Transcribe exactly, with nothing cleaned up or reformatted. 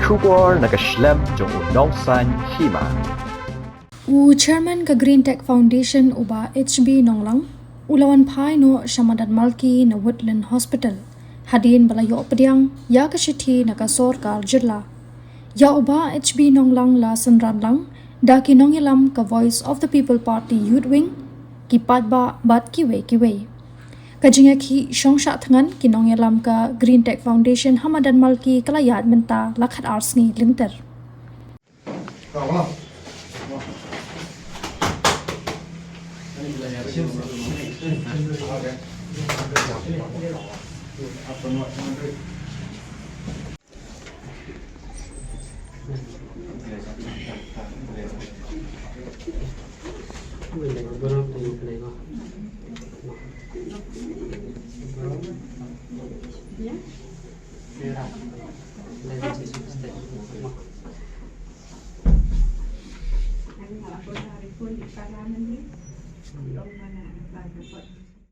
Khubor na ka shlem jong u nongsan hima. U chairman ka Green Tech Foundation, u Bah H B Nonglang, u la wan phai noh sha Madan Malki na Woodland Hospital hadien ba la ïoh pdiang ïa ka shithi na ka sorkar jylla. Ïa u Bah H B Nonglang la synran lang da ki nongïalam ka Voice of the People Party Youth Wing, ki paidbah bad kiwei kiwei. Ka jingïakhih shong shah thngan ki nongïalam ka Green Tech Foundation ha Madan Malki ka la ïaid mynta la khatar sngi lynter.